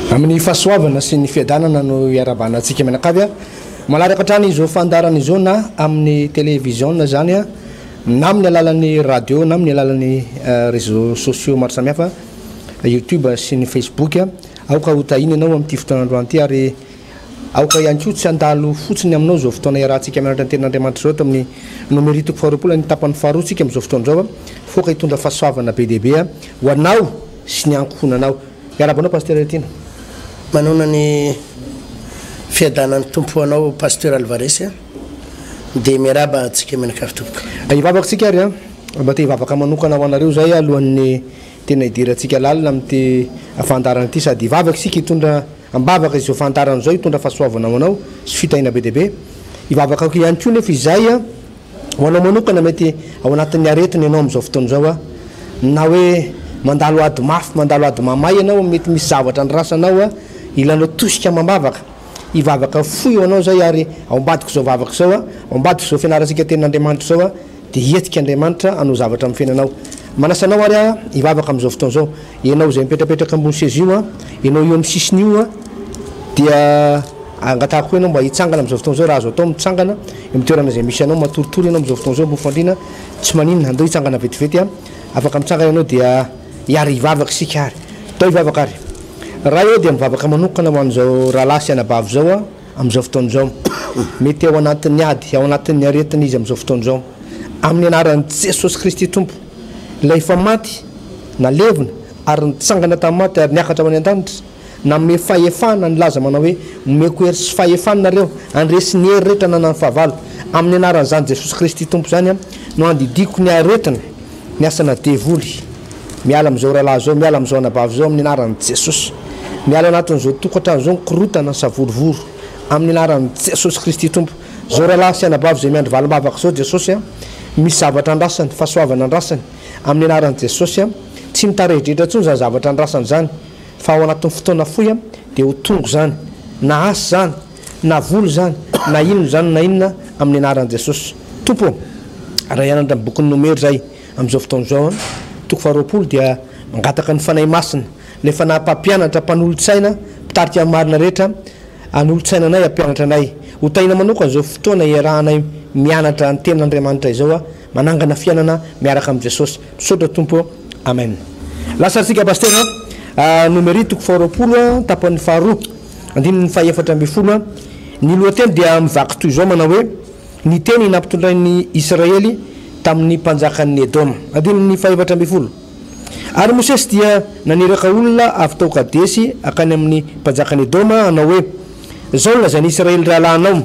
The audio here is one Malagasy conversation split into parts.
Amin'ny fahasoavana sy ny fiadanana no iarahabana antsika mianakavy. Malalaka hatrany izao fandaharana izao na amin'ny televiziona izany na amin'ny alalan'ny radio na amin'ny alalan'ny réseaux sociaux maro samihafa, YouTube sy ny Facebook. Aoka ho tahiana ianao amin'ity fotoana androany ity ary aoka ihany koa tsy handalo fotsiny aminao izao fotoana iarahantsika mianatra ny tenin'Andriamanitra izao eto amin'ny Nomery toko faharoapolo ny tapany faharoa tsika amin'izao fotoana izao fa aoka hitondra fahasoavana be dia be ho anao sy ny ankohonanao. Miarahaba anao Pasteur Tiana. Manoana ny fiadanan'ny Tompo ho anao Pasteur Alvarez a. Dia miarahaba antsika mianakavy tompoko. Hivavaka tsika ary a. Mba te hivavaka manokana ho anareo izay alohan'ny tena hidirantsika lalina amin'ity fandaharana ity sady hivavaka isika hitondra am-bavaka izao fandaharana izao hitondra fahasoavana ho anao sy fitahiana be dia be. Hivavaka ihany koa nefa izay a. Ho anao manokana, mety ao anatin'ny aretina ianao amin'izao fotoana izao, na hoe mandalo ady mafy, mandalo ady mamay ianao, mety misy zavatra andrasanao, ilanao tosika amam-bavaka. Hivavaka fohy ho anao izay ary ao ambadik'izao vavaka izao, ao ambadik'izao fianarantsika tenin'Andriamanitra izao, dia hihetsika Andriamanitra hanao zavatra amin'ny fiainanao. Manasa anao ary aho hivavaka amin'izao fotoana izao. Ianao izay mipetrapetraka ambony seza io, ianao eo amin'ny sisiny io, dia angatahako koa ianao mba hitsangana amin'izao fotoana izao, raha azo atao mitsangana eo amin'ny toerana izay misy anao, matoritory ianao amin'izao fotoana izao, ambony fandriana, tsy maninona, andao hitsangana vetivety, afaka mitsangana ianao dia hiara hivavaka isika ary. Ndao hivavaka ary. Ray ô, dia mivavaka manokana ho an'izao rahalahy sy anabavy izao aho amin'izao fotoana izao. Mety ao anatin'ny ady, ao anatin'ny aretina izy amin'izao fotoana izao. Amin'ny anaran'i Jesosy Kristy Tompo, Ilay efa maty, nalevina, ary nitsangana tamin'ny maty ary niakatra ho any an-danitra, nanome fahefana nilaza manao hoe, Omeko hery sy fahefana nareo, handresy ny hery rehetra ananan'ny fahavalo. Amin'ny anaran'izany Jesosy Kristy Tompo izany no andidiako ny aretina, ny asana devoly. Miala amin'izao rahalahy izao, miala amin'izao anabavy izao amin'ny anaran'i Jesosy. Miala anatin'izao tokantrano izao ny korotana, ny savorovoro. Amin'ny anaran'i Jesosy Kristy Tompo. Izao rahalahy sy anabavy izay miandry valim-bavaka izao Jesosy a, misy zavatra andrasany, fahasoavana andrasany. Amin'ny anaran'i Jesosy a, tsy mitarehidrehitra intsony izany zavatra andrasany izany. Fa ao anatin'ny fotoana fohy dia ho tonga izany, na asa izany, na vola izany, na inona izany na inona, amin'ny anaran'i Jesosy. Tompo ô, raha hianatra ny bokin'ny Nomery izahay amin'izao fotoana izao, toko faharoapolo, dia mangataka ny Fanahy Masina, ilay Fanahy mpampianatra, mpanolotsaina, mpitarika amin'ny marina rehetra, hanolotsaina anay, hampianatra anay. Ho tahiana manokana izao fotoana iarahanay mianatra ny Tenin'Andriamanitra izao, manangana fiainana miaraka amin'i Jesosy. Misaotra Tompo ô. Amen. Lasa antsika Pasteur a. Nomery toko faharoapolo tapany faharoa andininy fahaefatra ambin'ny folo. Ny lohateny dia mivaky toy izao manao hoe Ny teny nampitondrain'ny Israely tamin'ny mpanjakan'ny Edoma. Andininy fahefatra ambin'ny folo. Ary Mosesy dia naniraka olona avy tao Kadesy hankany amin'ny mpanjakan'i Edoma hanao hoe, Izao no lazain'i Israely rahalahinao,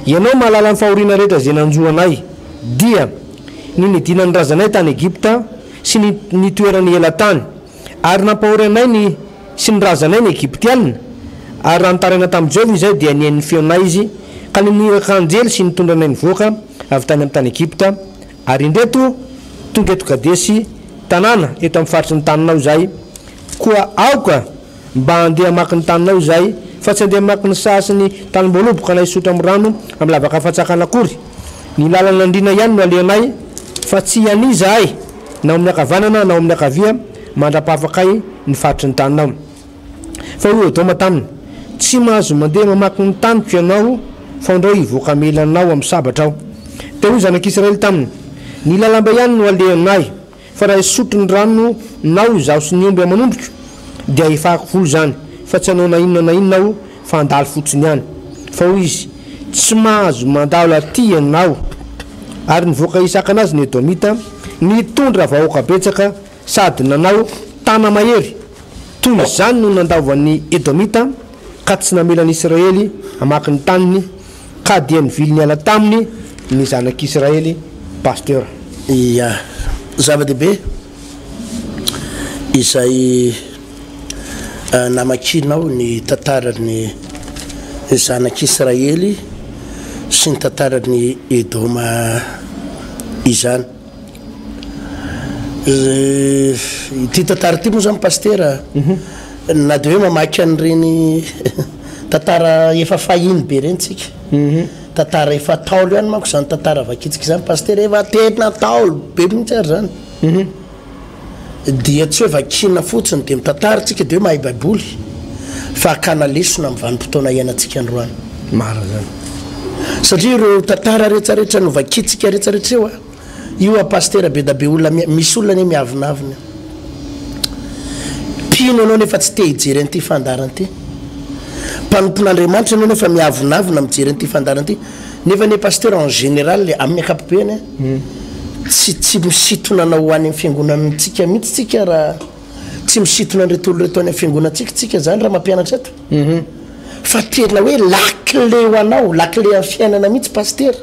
Ianao mahalala ny fahoriana rehetra izay nanjo anay, dia. Ny nidinan'ny razanay tany Egypta sy ny nitoerany ela tany, ary nampahory anay ny sy ny razanay ny Egyptiana, ary raha nitaraina tamin'i Jehovah izahay dia nihaino ny feonay izy, ka naniraka anjely sy nitondra anay nivoaka avy tany amin'ny tany Egypta, ary indreto tonga eto Kadesy, tanàna eto amin'ny faritry ny taninao izahay, koa aoka Mba handeha hamaky ny taninao izahay, fa tsy handeha hamaky ny saha sy ny tanim-boaloboka na hisotra amin'ny rano amin'ny lavaka fantsakana akory. Ny lalan'andriana ihany no alehanay, fa tsy hiania izahay, na ao amin'ny ankavanana na ao amin'ny ankavia, mandra-pahafakay ny faritry ny taninao. Fa hoy Edoma taminy, Tsy mahazo mandeha mamaky ny taniko ianao, fa andrao hivoaka hamely anao amin'ny sabatra aho. Dia hoy ny zanak'Israely taminy, Ny lalambe ihany no alehanay. Fa raha hisotro ny rano nao izaho sy ny omby aman'ondriko, dia hahefako vola izany, fa tsy hanao na inona na inona aho, fa handalo fotsiny ihany. Fa hoy izy, Tsy mahazo mandalo aty ianao. Ary nivoaka hisakana azy ny Edomita, nitondra vahoaka betsaka sady nanao tana-mahery. Toy izany no nandaovan'ny Edomita, ka tsy namela ny Israely hamaky ny taniny. Ka dia nivily niala taminy ny zanak'Israely Pasteur. Ia. Zava-dehibe izay namakianao ny tantaran'ny zanak'Israely sy ny tantaran'i Edoma izany. Ity tantara ity moa zany Pasitera, na dia hoe mamaky an'ireny tantara efa fahiny be ireny tsika, tantara efa ntaolo ihany manko izany tantara vakintsika izany Pasitera, efa tena ntaolo be mihitsy ary izany. Dia tsy hoe vakiana fotsiny dia mitantara tsika dia hoe mahay baiboly. Fa hakana lesona amin'ny vanim-potoana iainantsika androany. Marina izany. Satria ireo tantara rehetrarehetra novakintsika rehetrarehetra eo a, io a pasitera be da be olona misy olona anie miavonavona eo. Mpino ianao nefa tsy te hijery an'ity fandaharana ity. Mpanompon'Andriamanitra ianao nefa miavonavona mijery an'ity fandaharana ity. Nefa anie pasitera en général amin'ny ankapobeny a, tsy tsy misintona anao ho any amin'ny fiangonantsika mihitsy tsika raha Tsy misintona an'ireto olona ireto any amin'ny fiangonantsika tsika zany raha mampianatra eto. Fa tena hoe la clé ho anao, la clé amin'ny fiainana mihitsy Pasitera.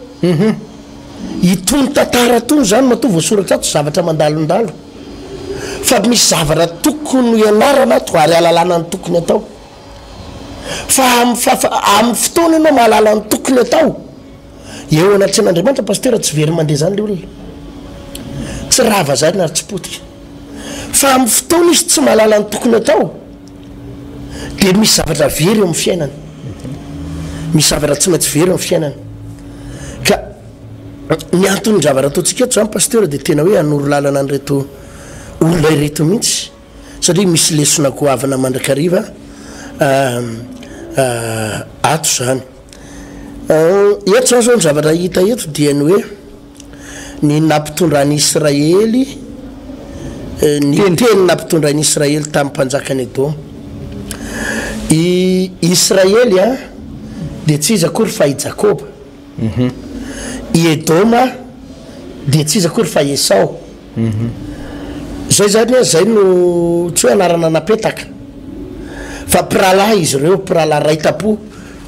Itony tantara itony zany matoa voasoratra ato zavatra mandalondalo. Fa misy zavatra tokony ho ianarana ato ary ahalalana ny tokony atao. Fa amin'ny fahafa- amin'ny fotoana ianao mahalala ny tokony atao, eo anatrehan'Andriamanitra Pasitera tsy very mandeha zany le olona. Tsy rava zany ary tsy potika. Fa amin'ny fotoana izy tsy mahalala ny tokony atao dia misy zavatra very eo amin'ny fiainany. Misy zavatra tsy maintsy very eo amin'ny fiainany. Ka ny anton'ny zavatra ataontsika eto zany pasteur dia tena hoe hanoro lalana an'ireto olona ireto mihitsy satria misy lesona goavana mandrakariva ato zany. Eto zany zao ny zavatra hita eto dia ny hoe Ny nampitondra an'i Israely, ny teny nampitondra an'i Israely tamin'ny mpanjakan'i Edoma. I Israely dia tsy iza akory fa i Jakoba. I Edoma dia tsy iza akory fa Esao. Izay izany, izay no tsy hoe anarana napetaka fa mpirahalahy izy ireo, mpirahalahy iray tam-po,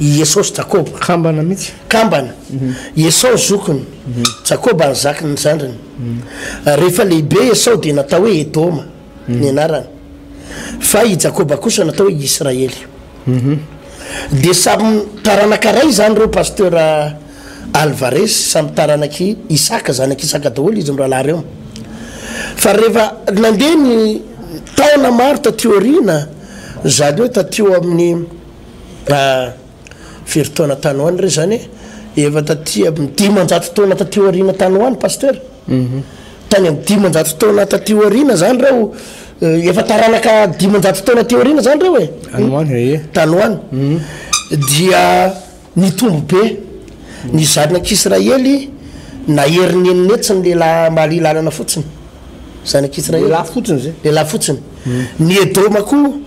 i Esao sy Jakoba. Kambana mihitsy. Kambana. I Esao zokiny, Jakoba ny zakiny zandriny. Rehefa lehibe Esao dia natao hoe Edoma ny anarany, fa i Jakoba kosa natao hoe Israely. Dia samy taranaka ray izany ireo Pasteur Alvarez, samy taranak'i Isaka, zanak'i Isaka daholo izy mirahalahy ireo. Fa rehefa nandeha ny taona maro taty aoriana, izany hoe taty amin'ny Firy taona tany ho any re zany e? Efa taty amin'ny 500 taona taty aoriana tany ho any Pasteur. Tany amin'ny 500 taona taty aoriana zany reo, efa taranaka 500 taona aty aoriana zany reo e. Tany ho any e. Tany ho any. Dia nitombo be ny zanak'Israely nahery ny eninetsy ny lehilahy mahalilalana fotsiny. Zanak'Israely. Lehilahy fotsiny zay. Lehilahy fotsiny. Ny Edoma koa.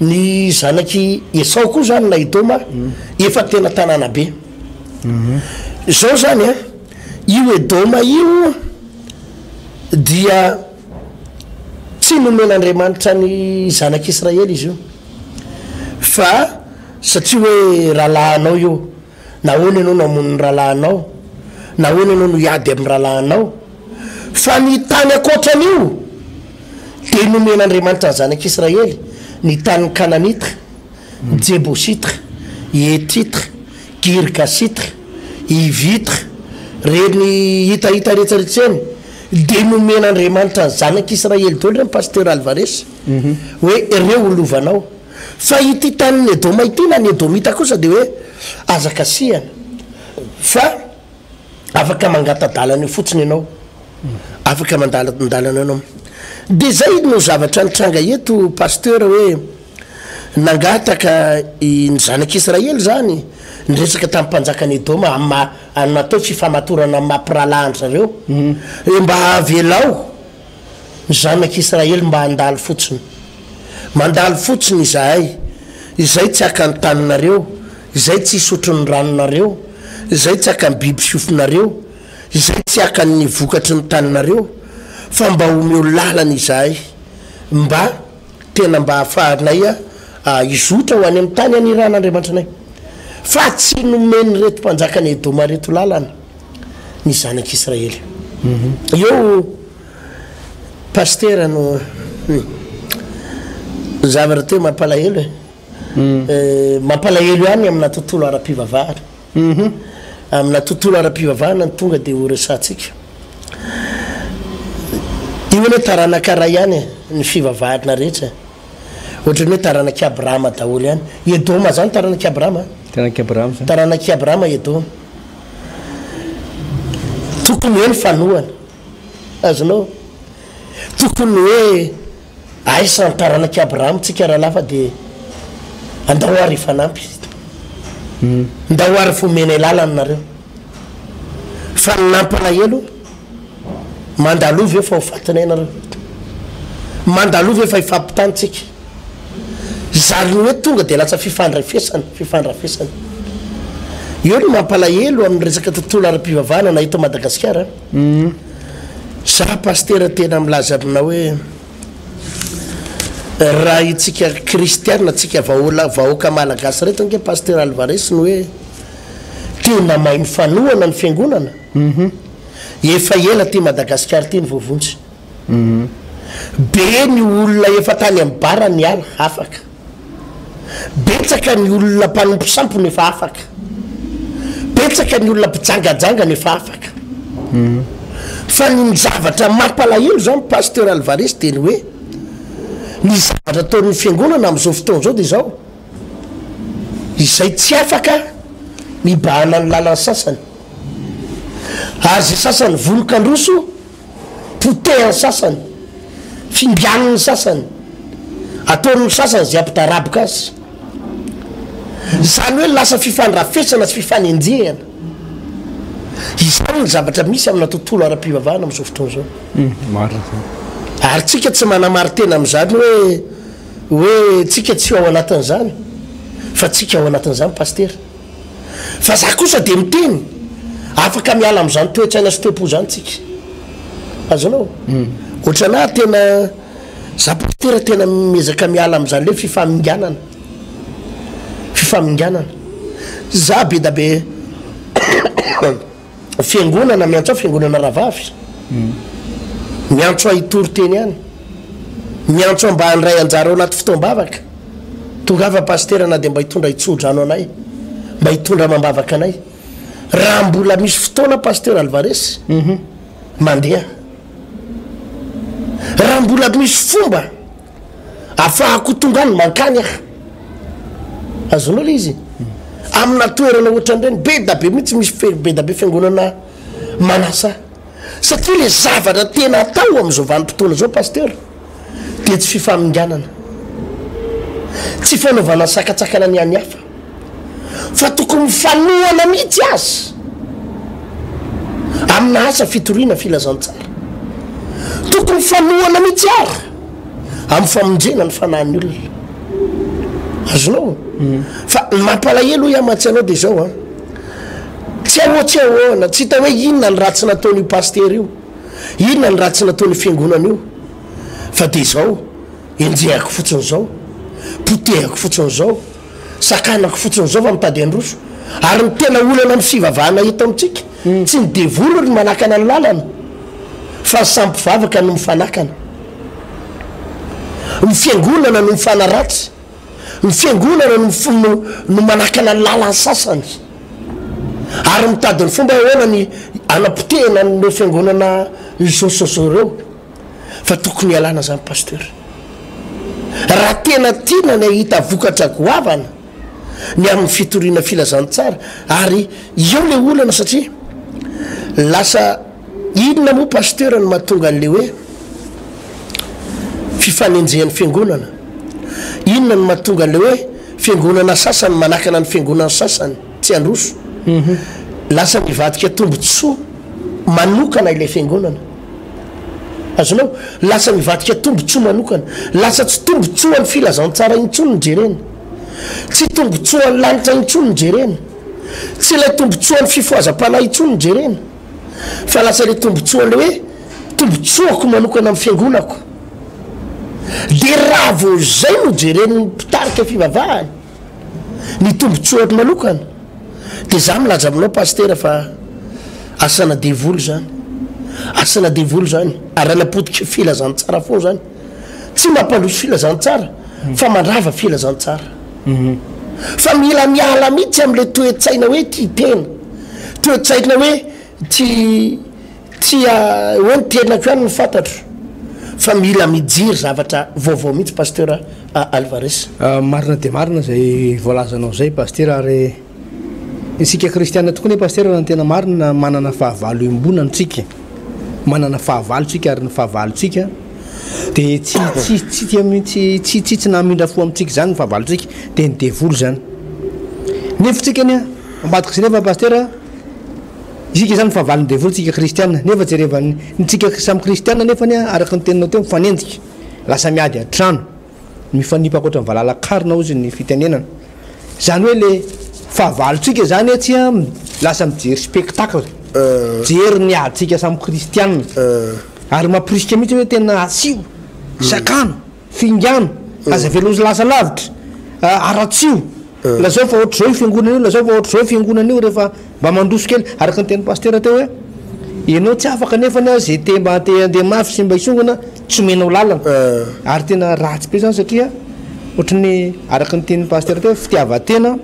Ny zanak'i Esao koa izany na Edoma efa tena tanàna be. Izao izany an, io Edoma io dia tsy nomen'Andriamanitra ny zanak'Israely izy io, fa satria hoe rahalahinao io, Nahoana ianao no hamono ny rahalahinao? Nahoana ianao no hiady amin'ny rahalahinao? Fa ny tany ankoatra an'io dia nomen'Andriamanitra ny zanak'Israely, ny tanin'ny Kananita, Jebosita, Hetita, Girgasita, Hivita, ireny hitahita rehetra rehetra ireny dia nomen'Andriamanitra ny zanak'Israely daholo ireny, Pasteur Alvarez, hoe ireo ho lovanao. Fa ity tanin'i Edoma ity na ny Edomita kosa dia hoe aza kasihana fa afaka mangata-dalana eo fotsiny ianao, afaka mandala-dalana eo ianao. Dia izay no zavatra nitranga eto Pasteur hoe nangataka ny zanak'Israely izany niresaka tamin'ny mpanjakan'i Edoma amin'ny maha natao fifamatorana amin'ny maha mpirahalahy an-dry zareo hoe mba avelao ny zanak'Israely mba handalo fotsiny. Mandalo fotsiny izahay, izay tsy haka ny taninareo, izay tsy hisotro ny ranonareo, izay tsy haka ny biby fiofonareo, izay tsy haka ny vokatry ny taninareo, fa mba omeo lalana izahay, mba tena mba hahafahanay hizotra ho any amin'ny tany anirahan'Andriamanitra anay. Fa tsy nomen'ireto mpanjakan'i Edoma ireto lalana ny zanak'Israely. Eo. Pasitera no zavatra teo mampalahelo e. Mampalahelo ihany amina tontolo ara-pivavahana. Amina tontolo ara-pivavahana no tonga dia ho resahantsika. Io anie taranaka iray ihany e, ny fivavahana rehetra e. Ohatran'ny hoe taranak'i Abrahama daholo ihany. I Edoma izany taranak'i Abrahama a. Taranak'i Abrahama izany. Taranak'i Abrahama i Edoma. Tokony hoe nifanohana. Azonao? Tokony hoe aiza ny taranak'i Abrahama tsika rahalahy fa dia. Andao ary hifanampy. Ndao ary fomenay lalana nareo. Fa ny nampalahelo, mandalova eo fa ho fatinay nareo. Mandalova eo fa hifampitany tsika. Zary ny hoe tonga dia latsa fifandrafesana, fifandrafesana. Eo ny mampalahelo amin'ny resaka tontolo ara-pivavahana na eto Madagasikara. Za pasitera tena milaza aminao hoe. Raha itsika kristiana, tsika vahola, vahoaka malagasy reto ange Pasteur Alvarez no hoe tena mahay mifanohana ny fiangonana. Efa ela ty Madagasikara ty no voavonjy. Be ny olona efa tany amin'ny bar niala, afaka. Betsaka ny olona mpanompo sampy no efa afaka. Betsaka ny olona mpijangajanga no efa afaka. Fa ny zavatra mampalahelo zany Pasteur Alvarez dia ny hoe ny zavatra ataon'ny fiangonana amin'izao fotoana izao dia izao, izay tsy afaka mibahana ny lalan'ny sasany, ary izay sasany vonon-kandroso Potehan'ny sasany, finganin'ny sasany, ataon'ny sasany izay hampidaraboka azy. Izany hoe lasa fifandrafesana sy fifanenjehana. Izany ny zavatra misy amina tontolo ara-pivavahana amin'izao fotoana izao. Marina izany. Ary tsika tsy manamarin-tena amin'izany hoe hoe tsika tsy ao anatin'izany fa tsika ao anatin'izany Pasitera. Fa za kosa dia miteny, afaka miala amin'izany toe-tsaina sy toe-po izany tsika. Azonao? Ohatranà tena, za pasitera tena miezaka miala amin'izany hoe fifaminganana. Fifaminganana. Za be da be Fiangonana miantso ahy fiangonana rahavavy miantso ahy hitory teny any miantso ahy mba handray anjara ao anaty fotoam-bavaka tongava pasitera na dia mba hitondra hitsodrano anay mba hitondra amam-bavaka anay raha mbola misy fotoana pasitera Alvarez mandeha raha mbola misy fomba Afahako tonga any mankany aho. Azonao le izy? Amina toerana ohatran'ireny, be da be mihitsy misy fe- be da be fiangonana manasa ahy. Satria le zavatra tena atao amin'izao vanim-potoana izao Pasteur dia tsy fifaminganana, tsy fanaovana sakantsakana ny an'ny hafa. Fa tokony mifanohana mihitsy aza amina asa fitoriana filazantsara. Tokony mifanohana mihitsy ary amin'ny famonjena ny fanahin'ny olona. Azonao? Fa ny mampalahelo hoy aho mantsy anao dia izao an, tsy ahoa tsy ahoana, tsy hita hoe inona ny ratsy nataon'io pasitera io, inona ny ratsy nataon'io fiangonana io, fa dia izao, enjehako fotsiny izao, potehako fotsiny izao. Sakanako fotsiny izao fa mitady handroso. Ary ny tena olana amin'ny fivavahana eto amintsika, tsy ny devoly no manakana ny lalana, fa ny samy mpivavaka no mifanakana. Ny fiangonana no mifanaratsy. Ny fiangonana no no no manakana ny lalan'ny sasany. Ary mitady ny fomba ahoana ny hanapotehina an'ireo fiangonana izao sy izao ireo. Fa tokony hialana zany Pasteur. Raha tena tiana ny hahita vokatra goavana ny amin'ny fitoriana filazantsara ary eo le olana satria lasa inona moa Pasteur no mahatonga an'le hoe fifanenjehan'ny fiangonana? Inona no mahatonga an'le hoe fiangonana sasany manakana ny fiangonana sasany tsy handroso? Lasa mivadika tombotsoa manokana ilay fiangonana. Azonao? Lasa mivadika tombotsoa manokana. Lasa tsy tombotsoan'ny filazantsara intsony no jerena. Tsy tombotsoan'ny lanitra intsony no jerena. Tsy ilay tombotsoan'ny fifohazam-panahy intsony no jerena. Fa lasa ilay tombotsoan'ilay hoe tombotsoako manokana amin'ny fiangonako. Dia raha vao izay no jeren'ny mpitarika fivavahana, ny tombotsoany manokana, Dia za milaza aminao Pasitera fa asana devoly zany, asana devoly zany, ary hanapotika filazantsara foana zany, tsy mampandroso filazantsara fa mandrava filazantsara. Fa mila miala mihitsy amle toe-tsaina hoe tia tena, toe-tsaina hoe tia Tsia hoe ny tenako ihany no fantatro fa mila mijery zavatra vaovao mihitsy Pasteur Alvarez. Marina dia marina izay voalazanao izay Pasitera ary isika kristiana tokoa anie Pasitera raha ny tena marina manana fahavalo iombonana tsika, manana fahavalo tsika ary ny fahavalontsika. Dia tsy tsy tsy tia mihitsy tsy tsy tsy namindra fo amintsika izany ny fahavalontsika, dia ny devoly izany. Nefa tsika anie, ambadik'izay nefa Pasitera, isika izany fahavalon'ny devoly tsika kristiana, nefa jerevan'ny ny tsika samy kristiana nefa anie araka ny teninao teo mifanenjika, lasa miady an-trano. Mifanipaka ohatran'ny valala karona hozy ny fitenenana. Izany hoe le fahavalontsika izany etsy an, lasa mijery spectacle, mijery ny adintsika samy kristiana. Ary mampirisika mihitsy hoe tena asio, sakano, fingano, aza avela ho lasa lavitra, aratsio, lazao fa ohatr'izao io fiangonana io, lazao fa ohatr'izao io fiangonana io rehefa mba mandroso kely. Araka ny tenin'i Pasitera teo hoe, ianao tsy afaka nefany an, izay te mba te handeha mafy sy mba hisongona, tsy omenao lalana. Ary tena ratsy be izany satria ohatry ny araka ny tenin'i Pasitera teo, fitiavan-tena,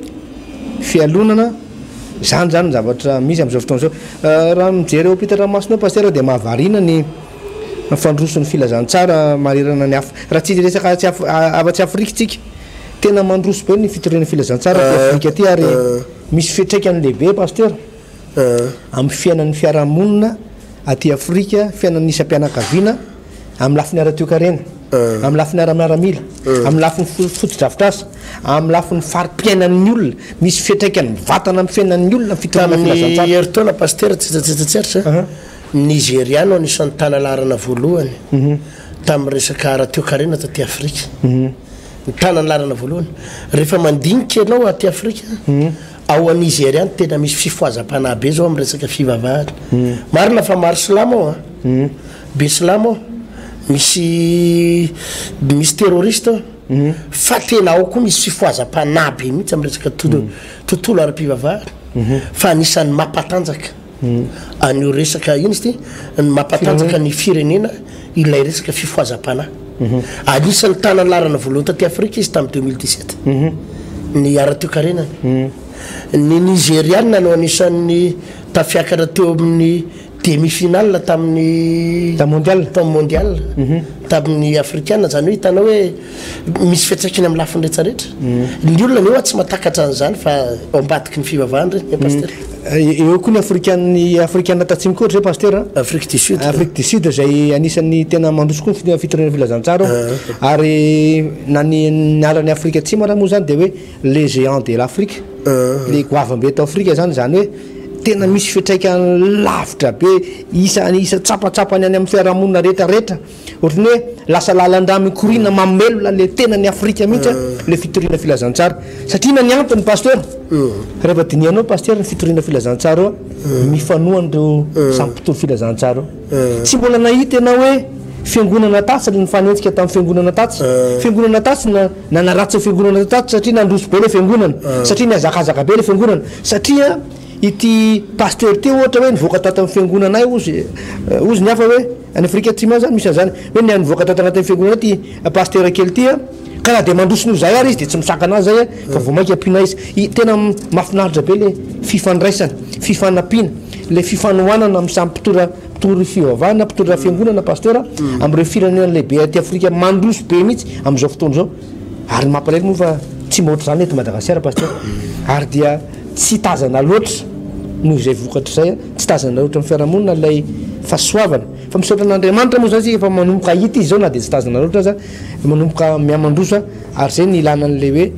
fialonana, izany izany ny zavatra misy amin'izao fotoana izao. Raha mijery eo ampitan-dranomasina eo Pasitera dia mahavariana ny fandroson'ny filazantsara manerana ny Af-, raha tsy hiresaka atsy Af-, afa-tsy Afrika isika, tena mandroso be ny fitoriana filazantsara aty Afrika aty ary misy fiantraikany lehibe Pasitera amin'ny fiainan'ny fiarahamonina aty Afrika, fiainan'ny isam-pianakaviana amin'ny lafiny ara-toekarena, amin'ny lafiny ara-miaramila, amin'ny lafiny fotodrafitrasa, amin'ny lafiny fari-piainan'ny olona, misy fiantraikany mivantana amin'ny fiainan'ny olona ny fitoriana Tamin'ny filazantsara. herintaona Pasitera tsitsatsitsa tsy aritra, Nigeria no anisan'ny tana laharana voalohany tamin'ny resaka ara-toekarena taty Afrika. Ny tana laharana voalohany. Rehefa mandinika ianao aty Afrika, Ao Nigeria no tena misy fifohazam-panahy be zao amin'ny resaka fivavahana. Marina fa maro silamo ao an! Be silamo ao, misy misy terroriste ao, fa tena ao koa misy fifohazam-panahy be mihitsy amin'ny resaka tontolo ara-pivavahana. Fa anisan'ny mampatanjaka an'io resaka ino izy ity? Ny mampatanjaka ny firenena ilay resaka fifohazam-panahy. Anisan'ny tana laharana voalohany taty Afrika izy tamin'ny 2017. Ny ara-toekarenany. Ny Nizeriana no anisan'ny tafiakatra teo amin'ny demi-finale tamin'ny Tamin'ny mondial. Tamin'ny mondial. Tamin'ny afrikana, izany hoe hitanao hoe misy fiantraikany amin'ny lafiny rehetra rehetra. Ny olona anie hoa tsy mahatakatra an'izany fa ao ambadiky ny fivavahana ireny, eh Pasitera. Eo koa ny afrikan'ny afrikana tatsimo koa ohatra zay Pasitera a. Afrique du Sud. Afrique du Sud izay anisan'ny tena mandroso koa ny fitoriana filazantsara ao. Ary na ny niala ny Afrika Atsimo ara moa zany dia hoe les géants de l'Afrique. Le goavam-be eto Afrika zany, izany hoe tena misy fiantraikany lavitra be isa isa tsapatsapany any amin'ny fiarahamonina rehetra rehetra. Ohatran'ny hoe lasa lalan-drà mikoriana mamelona le tenan'i Afrika mihitsy le fitoriana filazantsara. Satria inona ny antony Pasteur? Rehefa dinihanao Pasteur ny fitoriana filazantsara eo, mifanohana ireo samy mpitory filazantsara eo. Tsy mbola nahita ianao hoe fiangonana tatsy no nifanenjika tamin'ny fiangonana tatsy. Fiangonana tatsy na nanaratsy ny fiangonana tatsy satria nandroso be le fiangonana, satria nihazakazaka be le fiangonana, satria Ity pasteur ity ohatra hoe nivoaka tato amin'ny fiangonanay hozy hozy ny hafa hoe any Afrika Atsimo any zany misy an'izany hoe ny nivoaka tato anatin'ny fiangonanay ity pasteur kely ity a ka na dia mandroso noho izahay ary izy dia tsy misakana azy zay a fa vao mainka ampiana izy. I tena mahafinaritra be le fifandraisana, fifanampiana, le fifanohanana amin'ny samy mpitora mpitory fivavahana, mpitondra fiangonana pasteur amin'ireo firenena lehibe aty Afrika mandroso be mihitsy amin'izao fotoana izao. Ary ny mampalahelo moa fa tsy mba ohatr'izany eto Madagasikara pasteur ary dia Tsy tazana loatra noho izay vokatra izay, tsy tazana loatra amin'ny fiarahamonina ilay fahasoavana. Fa misaotra an'Andriamanitra moa izany isika efa manomboka hita izy izao na dia tsy tazana loatra aza, manomboka mihamandroso ary izay no ilana an'ilay hoe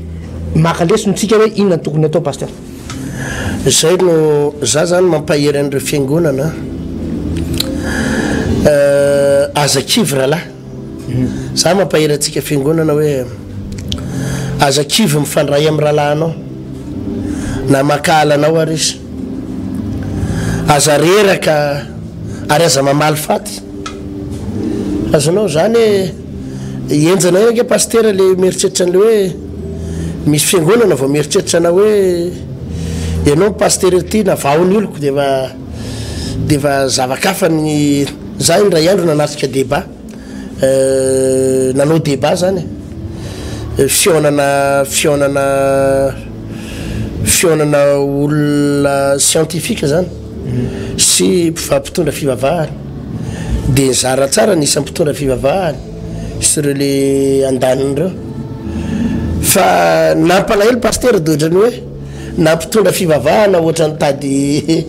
maka lesona isika hoe inona no tokony atao Pasteur. Izay no za zany mampahery an'ireo fiangonana aza kivy rahalahy. Za mampahery antsika fiangonana hoe aza kivy mifandray amin'ny rahalahinao na mankahala anao ary izy. Aza reraka ary aza mamaly faty. Azonao zany hoe henjana eo ange pasitera le mieritreritra an'le hoe misy fiangonana vao mieritreritra anao hoe ianao pasitera ity navaho ny oloko de efa de efa zava-kafa ny Za indray andro nanatrika débat, nanao débat zany e, fihaonana fihaonana fihaonana olona scientifique zany sy mpitondra fivavahana, de nizara tsara ny isan'ny mpitondra fivavahana sy ireo le andaniny ireo, fa nampalahelo pasitera de ohatrany hoe na mpitondra fivavahana ohatrany tady.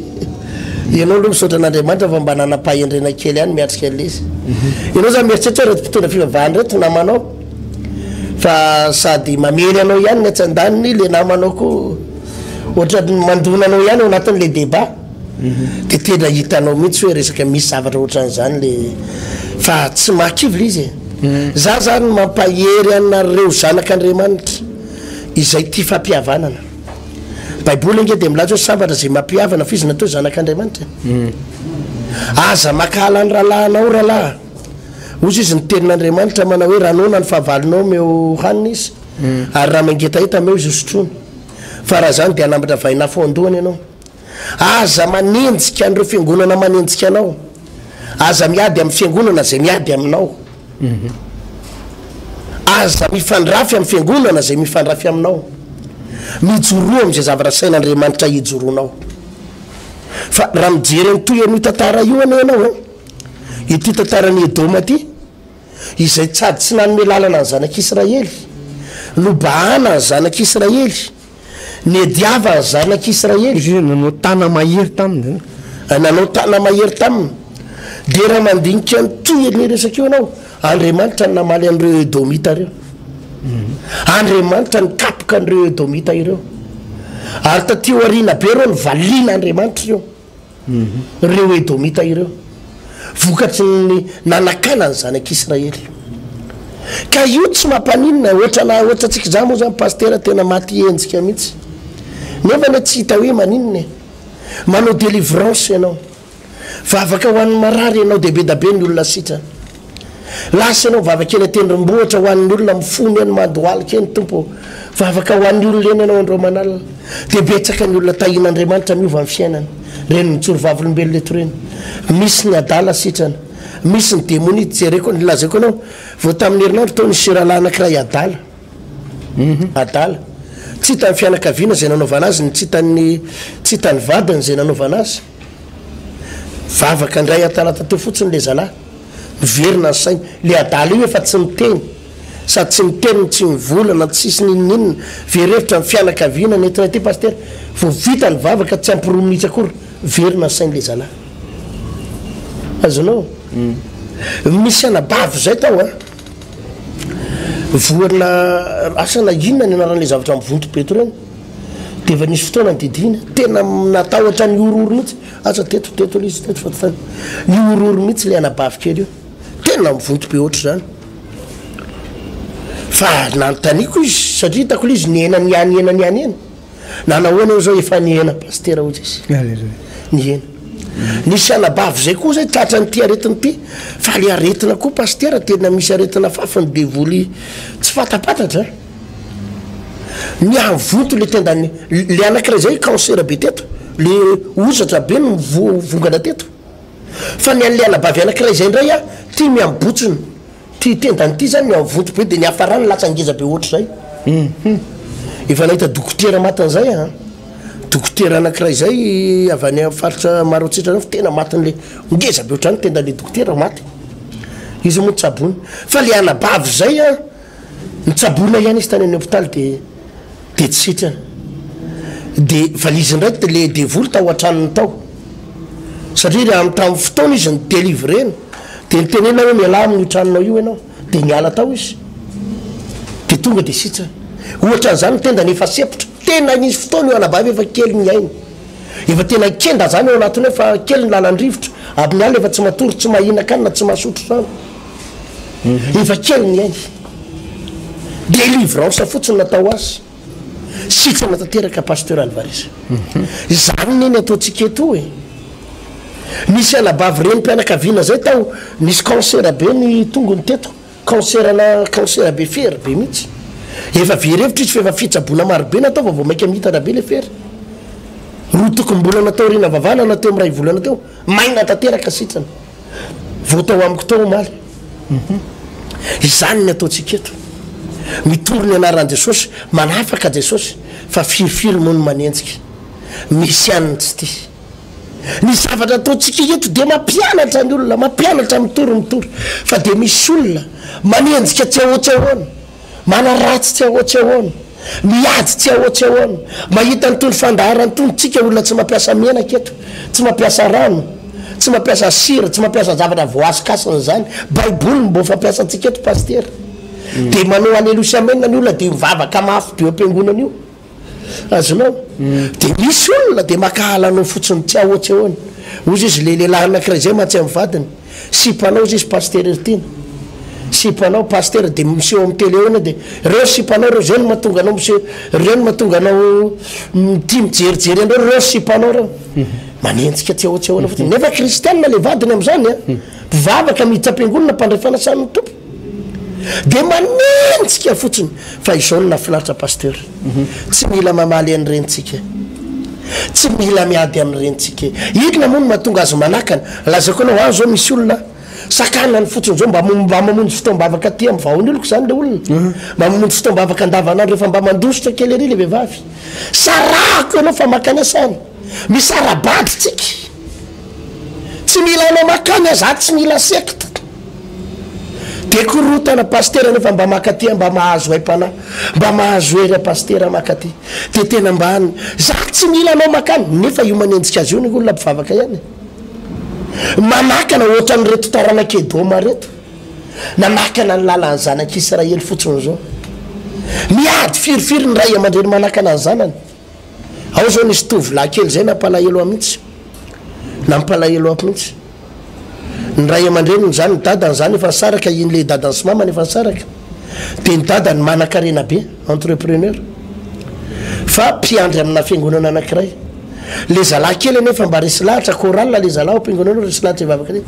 Ianao aloha misaotra an'Andriamanitra fa mba nanam-pahendrena kely ihany miatrika an'ilay izy. Ianao zany mieritreritra hoe ireto mpitondra fivavahana ireto namanao fa sady mamely anao ihany ny atsy andaniny le namanao koa ohatran'ny mandona anao ihany ao anatin'le débat. Dia tena hitanao mihitsy hoe resaka misy zavatra ohatran'izany le fa tsy mahakivy le izy e. Za zany mampahery anareo zanak'Andriamanitra izay tia fampihavanana. Baiboly ange dia milaza hoe sambatra izay mampihavana fa izy natao zanak'Andriamanitra e. Aza mankahala ny rahalahinao rahalahy. Hozy izy ny tenin'Andriamanitra manao hoe raha noana ny fahavalonao omeo hanina izy ary raha mangetaheta omeo izy hosotroiny. Fa raha izany dia hanambatra vainafo ao an-dohany ianao. Aza manenjika an'ireo fiangonana manenjika anao. Aza miady amin'ny fiangonana izay miady aminao. Aza mifandrafy amin'ny fiangonana izay mifandrafy aminao. Mijoroa amin'izay zavatra asain'Andriamanitra hijoroanao. Fa raha mijery an'itoy an'io tantara io anie ianao an, ity tantaran'i Edoma ity, izay sady tsy nanome lalana ny zanak'Israely, nobahana ny zanak'Israely, Niadiava ny zanak' Israely. Izy hoe nanao tana mahery taminy zany. Nanao tana mahery taminy. Dia raha mandinika ny tohin'io resaka io ianao, Andriamanitra no namaly an'ireo Edomita ireo. Andriamanitra nikapoka an'ireo Edomita ireo. Ary taty aoriana be ireo novalian'Andriamanitra ireo. Ireo Edomita ireo, vokatry ny nanakana ny zanak'Israely. Ka io tsy mampaninona, ohatrana ohatrantsika izany moa izany pasitera tena maty enjika mihitsy. Nefa anie tsy hita hoe maninona e. Manao délivrance ianao. Vavaka ho an'ny marary ianao dia be da be ny olona sitrana. Lasa ianao vavaka eny an-tendrombohitra ho an'ny olona mifono eny mandohalika eny Tompo ô. Vavaka ho an'ny olona eny ianao andro aman'alina. Dia betsaka ny olona tahian'Andriamanitra miova ny fiainany. Ireny mijoro vavolombelona eto ireny. Misy ny adala sitrana. Misy ny demonia. Jereko, lazaiko anao, vao tamin'ny herinandro teo nisy rahalahy anankiray adala. Adala. Tsy hitan'ny fianakaviana izay nanaovana azy, ny tsy hitan'ny, tsy hitan'ny vadiny izay nanaovana azy. Vavaka indray atalata teo fotsiny le zalahy. Miverina ny sainy. Le adala io efa tsy miteny. Sady tsy miteny no tsy mivolana, tsisy n'inon'inona. Very hevitra ny fianakaviana nentina ity Pasitera. Vao vita ny vavaka tsy ampy roa minitra akory, verina ny sain'le zalahy. Azonao? Misy anabavy zay tao an. Voana asa na inona ny anaran'le zavatra mivonto be to reny. Dia efa nisy fotoana nodidiana, tena natahotra nihorohoro mihitsy. Asa teto, teto ilay izy teto fa tsy tany. Nihorohoro mihitsy ilay anabavy kely io. Tena mivonto be ohatr'izany. Fa nanontaniako izy, satria hitako ilay izy nihena nihanihena nihanihena. Nanahoana eo izao efa nihena pasitera hozy izy. Alléluia. Nihena. Nisy anabavy izay koa izay tratran'ity aretina ity. Fa ilay aretina koa pasitera tena misy aretina fafin'ny devoly tsy fatapantatra. Mihavonto le tendany le anakiray zay cancer be teto le hozatra be no vongana teto fa ny an'le anabavy anakiray zay ndray a ty mihabotsina ty tendany ty zany mihavonto be de ny hafarany lasa ngeza be ohatr'izay efa nahita dokotera matin'izay a dokotera anakiray zay avy any faritra Maroantsetra zany fa tena matin'le ngeza be ohatr'izany tendan'le dokotera maty izy moa tsaboina fa le anabavy zay a Nitsaboina ihany izy tany amin'ny hopitaly dia dia tsy sitrana. Dia valizy indray le devoly tao an-tranony tao. Satria raha amin'ny tamin'ny fotoana izy ni-délivrer-na dia nitenenina hoe mialà amin'io tranonao io ianao. Dia niala tao izy. Dia tonga dia sitrana. Ohatra an'izany ny tendany efa sempotra. Tena nisy fotoana io anabavy efa kely ny ainy. Efa tena kenda zany ao anatiny ao fa kely ny lalan-drivotra. Amin'ny alina efa tsy matory, tsy mahinan-kanina, tsy mahasotro rano. Efa kely ny ainy. Délivrance fotsiny natao azy. Sitrana tanteraka Pasteur Alvarez. Izany ne ny ataontsika eto e. Nisy anabavy renim-pianakaviana zay tao, nisy cancer be ny tongony teto. Cancer na cancer be fery be mihitsy. Efa very hevitra izy fa efa fitsaboana maro be natao fa vao maika mihitatra be le fery. Roa tokom-bolana taoriana vavana na teo amin'ny iray volana teo, maina tanteraka sitrana. Vao tao amiko tao omaly. Izany ny ataontsika eto. Mitory ny anaran'i Jesosy, manafaka Jesosy, fa firifiry moa no manenjika. Misy ihany ny tsy tia. Ny zavatra ataontsika eto dia mampianatra ny olona, mampianatra mitory mitory, fa dia misy olona manenjika tsy ahoa tsy ahoana, manaratsy tsy ahoa tsy ahoana. Miady tsy ahoa tsy ahoana. Mahita an'itony fandaharana itony tsika olona tsy mampiasa menaka eto, tsy mampiasa rano, tsy mampiasa sira, tsy mampiasa zavatra voahasikasina izany. Baiboly no mbô fampiasantsika eto Pasitera. Dia manao aleloia sy amena ny olona dia mivavaka mafy be eo am-piangonana io. Azonao? Dia misy olona dia mankahala anao fotsiny tsy ahoa tsy ahoana. Hozy izy le lehilahy anankiray izay mantsy amin'ny vadiny. Sipanao hozy izy Pasitera Heritiana. Sipanao Pasitera dia miseho amin'ny télé eo ianao dia reo sipanao reo zay no mahatonga anao miseho reo no mahatonga anao tia mijerijery an'ireo reo sipanao reo. Manenjika tsy ahoa tsy ahoana fotsiny. Nefa kristianina le vadiny amin'izany an. Mpivavaka miditra am-piangonana mpandray fanasan'ny Tompo. Dia manenjika fotsiny fa izao no nahafinaritra Pasteur. Tsy mila mamaly an'ireny tsika. Tsy mila miady amin'ireny tsika. Inona moa no mahatonga azy manakana? Lazaiko anao, any zao misy olona sakanany fotsiny zao mba mba mamonjy fotoam-bavaka aty amin'ny vahon'ny oloko zany le olona. Mba mamonjy fotoam-bavaka andavanandro rehefa mba mandositra kely ery le vehivavy. Sarahako ianao fa makanesa any. Misara-bady tsika. Tsy mila anao makany aho, za tsy mila secte. De korotana pasitera nefa mba makaty mba mahazo aim-panahy, mba mahazo hery pasitera makaty. De tena mba any, za tsy mila anao makany, nefa io manenjika azy io ny olona mpivavaka ihany e. Manakana ohatran'ireto taranak'i Edoma reto. Nanakana ny lalan'ny zanak'Israely fotsiny zao. Miady firifiry ny ray aman-dreny manakana ny zanany. Ao zao nisy tovolahy kely zay nampalahelo ahy mihitsy. Nampalahelo ahy mihitsy. Ny ray aman-dreniny zany, ny dadany zany efa nisaraka, iny le dadany sy mamany efa nisaraka. De ny dadany manan-karena be, entrepreneur. Fa mpiandry amina fiangonana anankiray. Le zalahy kely anefa mba resy lahatra, chorale le zalahy ao am-piangonana ao, resy lahatra hivavaka ry.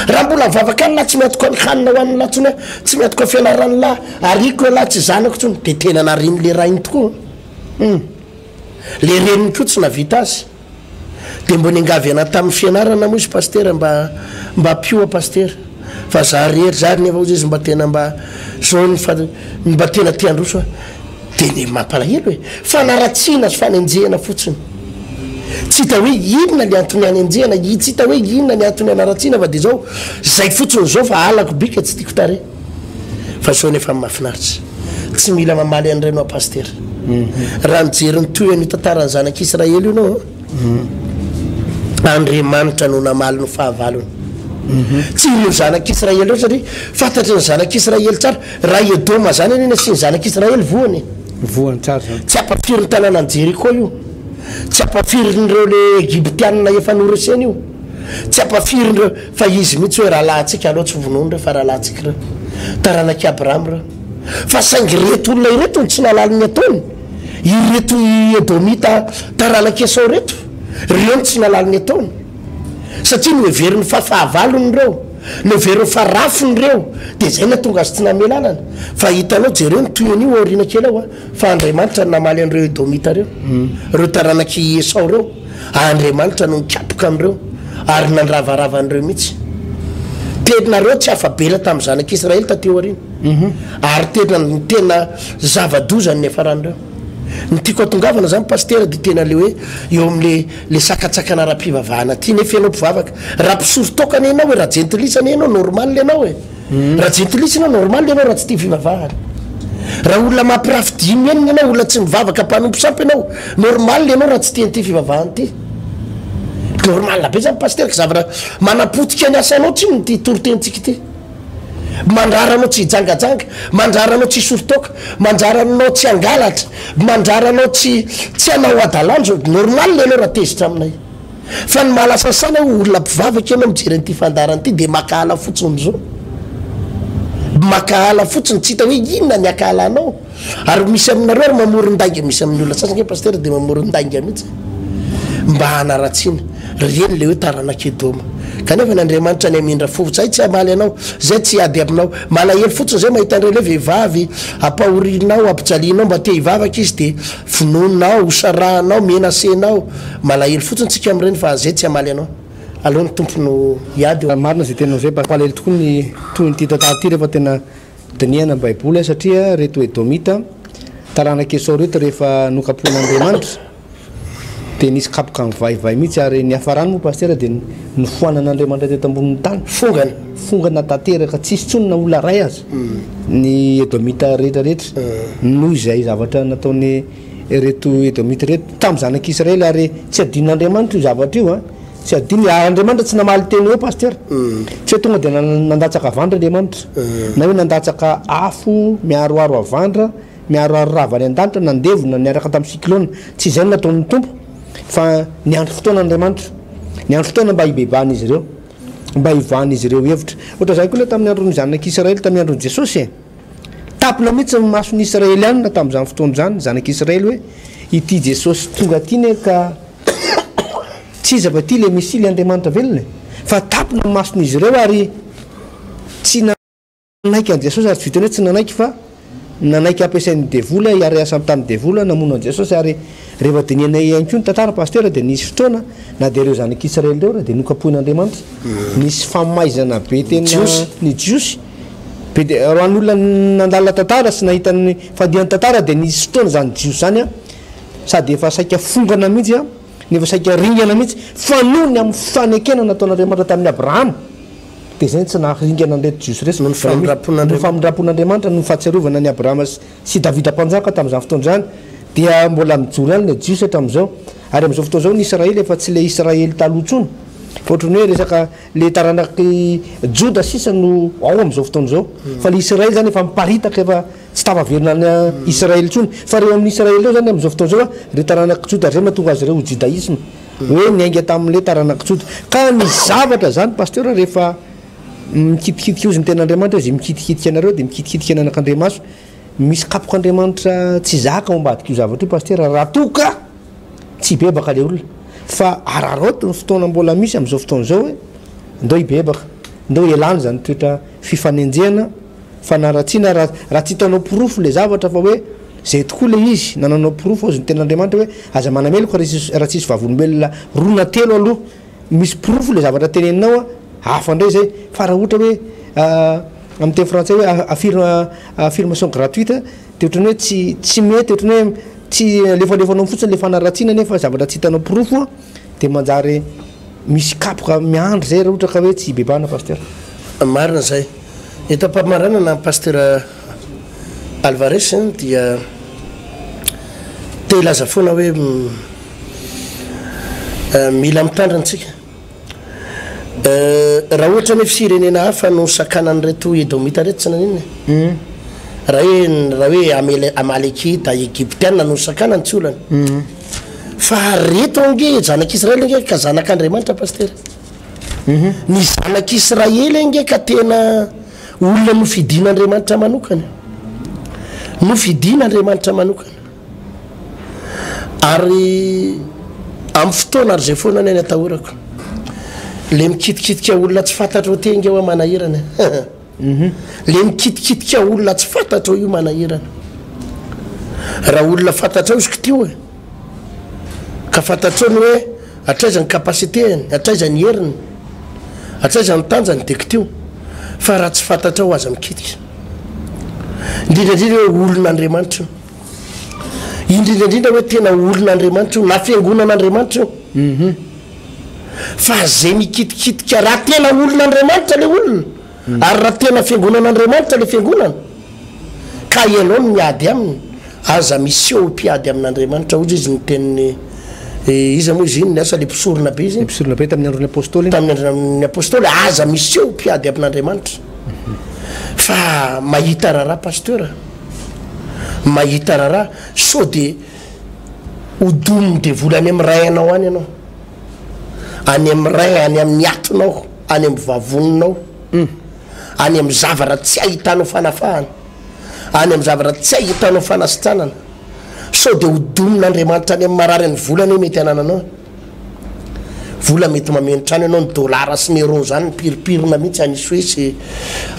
Raha mbola mivavaka any lahy tsy miantoka ny hanina ho an'ny lahy tsony aho, tsy miantoka fianaran'ny lahy, ariako ialahy tsy zanako tsony. De tena narian'le rainy tokoa. Hum. Le reniny koa tsy navita azy. De mbo niangavy anah tamin'ny fianarana moa izy pasitera mba mba ampio pasitera fa za rery za nefa ozy izy mba tena mba zao ny fa mba tena te handroso aho. De ny mampalahelo e! Fanaratsiana sy fanenjehana fotsiny. Tsy hita hoe inona le antony hanenjehana, tsy hita hoe inona ny antony hanaratsiana fa de zao, zay fotsiny zao fa halako bika tsy tiako tarehy. Fa zao nefa ny mahafinaritra, tsy mila mamaly an'ireny hoa Pasitera. Raha nijery ny tohin'io tantaran'ny zanak'Israely io ianao an, Andriamanitra no namaly ny fahavalony. Tsy ireo zanak'Israely ireo satria fantatry ny zanak'Israely tsara, raha Edoma zany anie nasian'ny zanak'Israely voany e. Voany tsara zany. Tsy ampafirin'ny tanànan'i Jeriko io, tsy ampafirin'ireo le Egyptianina efa noreseny io. Tsy ampafirin'ireo fa izy mihitsy hoe rahalahintsika, aleo tsy vonoina ireo fa rahalahintsika ireo. Taranak'i Abrahama ireo. Fa saingy ireto olona ireto no tsy nahalala ny ataony. Ireto Edomita taranak'i Esao ireto, ireo no tsy nahalala ny ataony. Satria noheveriny fa fahavalony ireo, noheveriny fa rafiny ireo, dia izay nahatonga azy tsy namela anana. Fa hitanao, jereo ny tohin'io aoriana kely ao, fa Andriamanitra no namaly an'ireo Edomita ireo, ireo taranak'i Esao ireo. Andriamanitra no nikapoka an'ireo ary nandravarava an'ireo mihitsy. Tena ireo tsy afa-bela tamin'ny zanak'Israely taty aoriana. Ary tena ny tena zava-doza ny niafaran'ireo. Ny tiako hatongavana zany Pasitera dia tena le hoe eo amin'le le sakantsakana ara-pivavahana aty nefa ianao mpivavaka. Raha mpisoro toaka anie ianao e, raha jentilisa anie ianao normal ianao e. Raha jentilisa ianao normal ianao raha tsy tia fivavahana. Raha olona mampirafy dimy enina ianao, olona tsy mivavaka mpanompo sampy ianao, normal ianao raha tsy tia an'ity fivavahana ity. Normal be zany pasitera ka zavatra manapotika ny asanao tsinona ity toritenintsika ity. Mandrara anao tsy hijangajanga, mandrara anao tsy hisoro toaka, mandrara anao tsy hangalatra, mandrara anao tsy tsy hanao hadalana, normal ianao raha tezitra aminay. Fa ny mahalasa saina hoe olona mpivavaka ianao mijery an'ity fandaharana ity dia makahala fotsiny zao. Makahala fotsiny, tsy hita hoe inona ny akahalanao. Ary misy aminareo ary mamoron-dainga, misy amin'ny olona sasany ange pasitera dia mamoron-dainga mihitsy mba hanaratsiana. Reny le hoe taranak'i Edoma. Kanefa ny Andriamanitra ny hamindra fo, zay tsy hamaly anao, zay tsy hiady aminao. Malahelo fotsiny zay mahita an'ireny hoe vehivavy ampahorianao, ampijalianao mba te hivavaka izy dia vonoinao, hosarahanao, menacer-nao. Malahelo fotsiny tsika amin'ireny fa zay tsy hamaly anao. Aleo ny Tompo no hiady eo. Marina izay teninao izay, mampalahelo tokoa ny tohin'ity tantara ity rehefa tena dinihana ny baiboly satria ireto Edomita taranak'i Esao ireto rehefa nokapohin'Andriamanitra. Dia nisy kapoka mivaivay mihitsy ary niafarany moa Pasitera dia nofoanan'Andriamanitra teto ambonin'ny tany. Fongana. Fongana tanteraka, tsisy intsony na olona iray aza ny Edomita rehetra rehetra noho izay zavatra nataony ireto Edomita ireto tamin'ny zanak'Israely ary tsy adinon'Andriamanitra io zavatra io an. Tsy adino, ary Andriamanitra tsy namaly teny hoe Pasitera. Tsy hoe tonga dia nandatsaka havandra Andriamanitra na hoe nandatsaka afo miharoharo havandra. Miharoharo rava any an-danitra, nandevona niaraka tamin'ny cyclone. Tsy izay no nataon'ny Tompo, fa niandry fotoana Andriamanitra. Niandry fotoana mba hibebahan'izy ireo, mba hivahan'izy ireo hevitra. Ohatran'izany koa ilay tamin'ny andron'ny zanak'Israely, tamin'ny andron'i Jesosy e. Tapina mihitsy ny mason'ny Israelianina tamin'izany fotoana izany, ny zanak'Israely hoe, ity Jesosy tonga aty ne ka tsy iza fa ity ilay Mesia, ilay Andriamanitra velona e. Fa tapina ny mason'izy ireo ary tsy Nanaiky an'i Jesosy ary tsy vitan'ny hoe tsy nanaiky fa nanaiky hampiasain'ny devoly hiara-hiasa tamin'ny devoly namono an'i Jesosy ary rehefa dinihana ihany koa ny tantara Pasitera dia nisy fotoana na dia ireo zanak'Israely ireo ary dia nokapohin'Andriamanitra nisy famaizana be tena ny Jiosy be dia raha ny olona nandalina tantara sy nahita ny fandihan'ny tantara dia nisy fotoana izany Jiosy izany an sady efa saika fongana mihitsy an nefa saika ringana mihitsy fa noho ny amin'ny fanekena nataon'Andriamanitra tamin'i Abrahama Dia izay no tsy naharingana an'ireto Jiosy ireto. Noho ny famindram-pon'Andriamanitra. Noho ny famindram-pon'Andriamanitra, noho ny fahatsiarovana an'i Abrahama sy Davida mpanjaka tamin'izany fotoana izany, dia mbola mijoro ihany ilay Jiosy hatramin'izao. Ary amin'izao fotoana izao ny Israely efa tsy ilay Israely taloha intsony, fa ohatran'ny hoe resaka ilay taranak'i Joda sisa no ao amin'izao fotoana izao. Fa ilay Israely izany efa miparitaka, efa tsy tafaverina any Israely intsony. Fa ireo amin'ny Israely ireo izany amin'izao fotoana izao, ireo taranak'i Joda, izay no mahatonga azy ireo ho Judaïsme. Hoe niainga tamin'ilay taranak'i Joda. Ka ny zavatra izany Pasteur rehefa mikitikitika ozy ny tenin'Andriamanitra hoe izay mikitikitika anareo dia mikitikitika ny anak'Andriamaso. Misy kapok'Andriamanitra tsy zaka ao ambadik'io zavatra io Pasteur raha toa ka tsy hibebaka ilay olona. Fa araraoty ny fotoana mbola misy amin'izao fotoana izao hoe ndao hibebaka, ndao hialana izany toetra fifanenjehana, fanaratsiana raha raha tsy hitanao porofo ilay zavatra fa hoe Zay tokoa le izy, nananao porofo ozy ny tenin'Andriamanitra hoe aza manameloka raha tsisy vavolombelona roa na telo aloha, misy porofo le zavatra teneninao a, hafa ndray zay, fa raha ohatra hoe amin'ny teny frantsay hoe affirme affirmation gratuite de ohatran'ny hoe tsy tsy mety, ohatran'ny hoe tsy alefalefanao fotsiny le fanaratsiana nefa zavatra tsy hitanao porofo a, de manjary misy kapoka miandry zay raha ohatra ka hoe tsy hibebahana Pasteur. Marina zay. Eto am-pamaranana Pasteur Alvarez dia te hilaza foana hoe mila mitandrina isika. Raha ohatra ny firenena hafa no sakanan'ireto Edomita ireto tsy naninona e. Raha hoe raha hoe Amele- Amalekita, Egyptiana no sakanany tsy olana. Fa reto ange zanak'Israely ange ka zanak'Andriamanitra Pasitera. Ny zanak'Israely ange ka tena olona nofidin'Andriamanitra manokana. Nofidin'Andriamanitra manokana. Ary amin'ny fotoana ary izay foana ny atahorako. Le mikitikitika olona tsy fantatrao te ange hoa manahirana. Le mikitikitika olona tsy fantatrao io manahirana. Raha olona fantatrao izy kitio e. Ka fantatrao ny hoe hatraiza ny capacité-ny, hatraiza ny heriny, hatraiza ny tanjany dia kitio. Fa raha tsy fantatrao aza mikitika. Indrindra indrindra hoe olon'Andriamanitra io. Indrindra indrindra hoe tena olon'Andriamanitra io na fiangonan'Andriamanitra io. Fa zay mikitikitika raha tena olon'Andriamanitra le olona ary raha tena fiangonan'Andriamanitra le fiangonana ka ianao no miady aminy aza miseho ho mpiady amin'Andriamanitra hozy izy ny tenin'ny iza moa izy iny ny asa le mpisorona be izy iny mpisorona be tamin'ny andron'ny apôstôly tamin'ny andron'ny apôstôly aza miseho ho mpiady amin'Andriamanitra fa mahita raharaha pasteur mahita raharaha sao de Ho domin'ny devoly any amin'ny rein-nao any ianao. Any amin'ny rein, any amin'ny atinao, any amin'ny vavoninao. Any amin'ny zavatra tsy ahitanao fanafahana. Any amin'ny zavatra tsy ahitanao fanasitranana. Sao dia ho domin'Andriamanitra any amin'ny marary ny vola anie mety anananao. Vola mety mameno trano ianao, ny dollars sy ny euros zany mipirimpirina mihitsy any Suisse,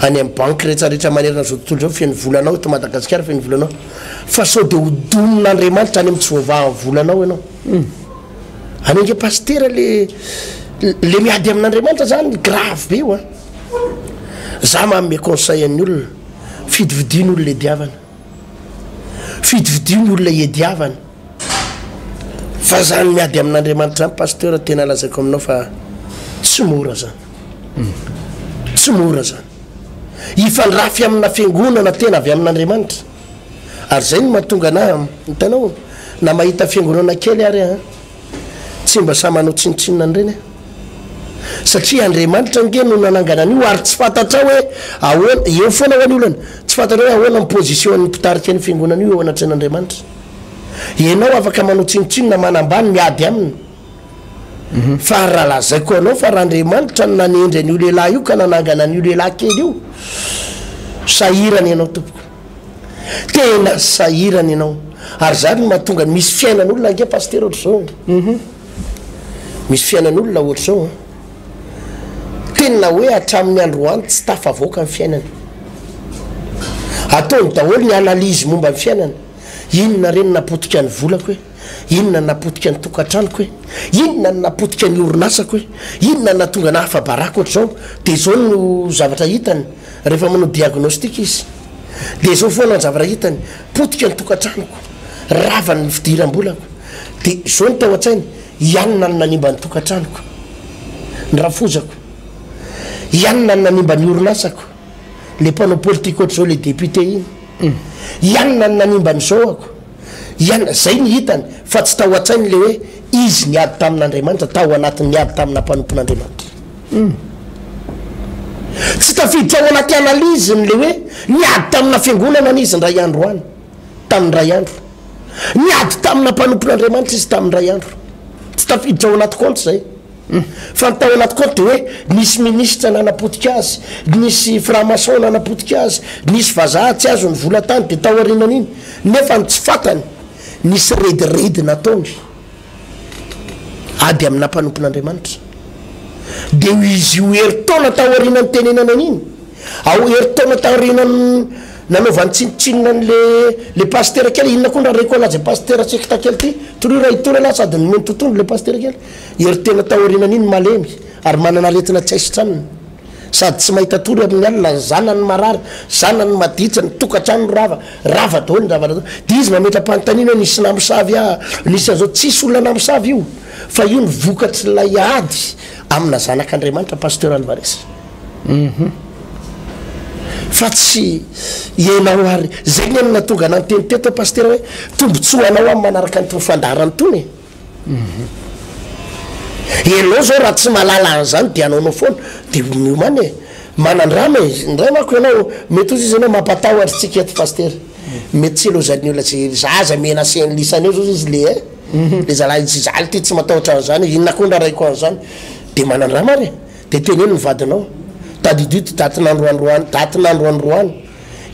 any amin'ny banky rehetra rehetra manerana izao tontolo izao feno volanao, eto Madagasikara feno volanao. Fa sao dia ho donin'Andriamanitra any amin'ny tsy voavahan'ny volanao ianao. Any ange pasitera le le miady amin'Andriamanitra zany grave be io an. Za manome conseil an'ny olona, fidifidio ny olona iadiavana. Fidifidio ny olona iadiavana. Fa zany miady amin'Andriamanitra zany Pasteur tena lazaiko aminao fa tsy mora zany. Tsy mora zany. Hifandrafy amina fiangonana tena avy amin'Andriamanitra. Ary zay no mahatonga anah, hitanao, na mahita fiangonana kely ary aho an, tsy mba sahy manao tsinontsinona an'ireny aho. Satria Andriamanitra ange no nanangana an'io ary tsy fantatrao hoe ahoana, eo foana ho'a ny olana, tsy fantatrao hoe ahoana ny position-n'ny mpitarika an'io fiangonana io eo anatrehan'Andriamanitra. Ianao afaka manao tsinontsinona, manambany, miady aminy. Fa raha lazaiko anao fa raha Andriamanitra no nanendry an'io lehilahy io ka nanangana an'io lehilahy kely io, sahirana ianao tompoko. Tena sahirana ianao. Ary izany no mahatonga ny misy fiainan'olona ange pasitera ohatr'izao e. Misy fiainan'olona ohatr'izao an. Tena hoe hatramin'ny androany tsy tafavoaka ny fiainany. Ataony daholo ny analyse momba ny fiainany. Inona re no napotika ny volako e? Inona no napotika ny tokantranoko e? Inona no napotika ny orinasako e? Inona no nahatonga anah afa-baraka ohatr'izao? Dia izao no zavatra hitany rehefa manao diagnostic izy. Dia izao foana ny zavatra hitany, potika ny tokantranoko, rava ny fidiram-bolako. Dia izao no tao an-tsainy, i anona no nanimba ny tokantranoko, ny rafozako. I anona no nanimba ny orinasako, le mpanao politika ohatr'izao, le député iny. I anona no nanimba ny zoako. I anona, izay no hitany, fa tsy tao an-tsainy le hoe izy niady tamin'Andriamanitra, tao anatin'ny ady tamina mpanompon'Andriamanitra. Tsy tafiditra ao anaty analyse-ny le hoe niady tamina fiangonana anie izy indray andro any, tamin'ny iray andro. Niady tamina mpanompon'Andriamanitra izy tamin'ny iray andro. Tsy tafiditra ao anaty compte izay. Fa ny tao anaty compte dia hoe nisy minisitra nanapotika azy, nisy franc maçon nanapotika azy, nisy vazaha tsy azo ny vola tany dia tao aorianan'iny. Nefa ny tsy fantany, nisy rediredy nataony. Ady amina mpanompon'Andriamanitra. Dia izy io herintaona taoriana nitenenana an'iny, ao herintaona taorianan'ny nanaovany tsinontsinona an'le le pasitera kely, inona koa ny raha reko anazy pasitera sekta kely ty, torio raha hitory ialahy sady nomeny totohondry le pasitera kely, herintaona taorianan'iny malemy ary manana aretina tsy hay sitranina. Sady tsy mahita tory amin'ny alina, ny zanany marary, zanany maditra, ny tokantrano rava, rava daholo ny zavatra atao. Dia izy mametra-panontaniana hoe nisy namosavy aho, nisy an'izao, tsisy olona namosavy io, fa io ny vokatr'ilay ady amina zanak'Andriamanitra Pasteur Alvarez. Fa tsy ianao ary, zay ny nahatonga anah niteny teto Pasteur hoe tombotsoa anao aho manaraka an'itony fandaharana itony e. Enao zao raha tsy mahalala an'izany dia anaonao foana dia miomana e! Manandrama e! Indray manko ianao mety ozy izy ianao mampatahotra tsika eto Pasitera mety tsy ilozan'ny olona tsy za aza menacer an'i lisany eo zao izy le eh le zalahy tsy za ty tsy matahotra an'izany inona koa ndra raiko an'izany dia manandrama ary e! Dia teneno ny vadinao tadidio ty datin'androandroany datin'androandroany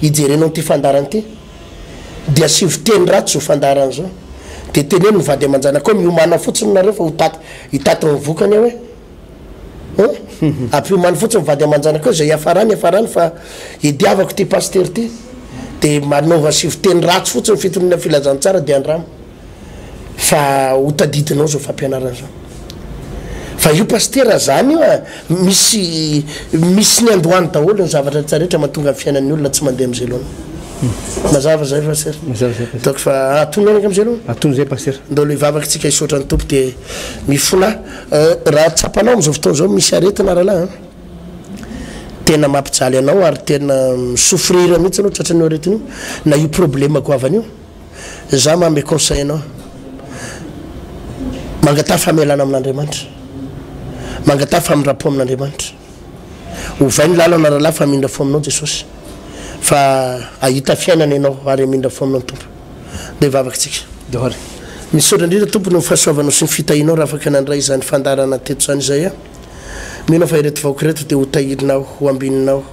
hijerenao ity fandaharana ity. Dia asivo teny ratsy zao fandaharana zao. Dia teneno ny vady aman-janakao miomàna fotsiny nareo fa ho taty hitaty ny vokany eo e. Hein? Ampiomano fotsiny ny vady aman-janakao izay hiafarany hiafarany fa idiavako ity pasitera ity. Dia manaova asivo teny ratsy fotsiny fitoriana filazantsara dia andramo. Fa ho tadidinao zao fampianarana zao. Fa io pasitera zany io a, misy misy niandohany daholo ny zavatra rehetra rehetra mahatonga ny fiainan'ny olona tsy mandeha am'zay laoniny. Mazava zay pasitera? Mazava zay pasitera. Donc fa atony anaka am'zay aloha? Atony zay pasitera. Ndao aloha hivavaka tsika hisaotra ny Tompo dia mifona. Raha tsapanao am'zao fotoana zao misy aretina rahalahy a, tena mampijaly anao ary tena mi-souffrir mihitsy anao tratran'io aretina io na io problème goavana io. Za manome conseil anao, mangataha famelana amin'Andriamanitra, mangataha famindram-po amin'Andriamanitra. Ovay ny lalana rahalahy fa hamindra fo aminao Jesosy, fa hahita fiainana ianao ary hamindra fo aminao ny Tompo. Ndeha hivavaka tsika. Daholo. Misaotra indrindra Tompo noho ny fahasoavanao sy ny fitahianao raha afaka nandray izany fandaharana teto izany izay aho. Mino aho fa ireto vahoaka ireto dia ho tahirinao, ho ambininao.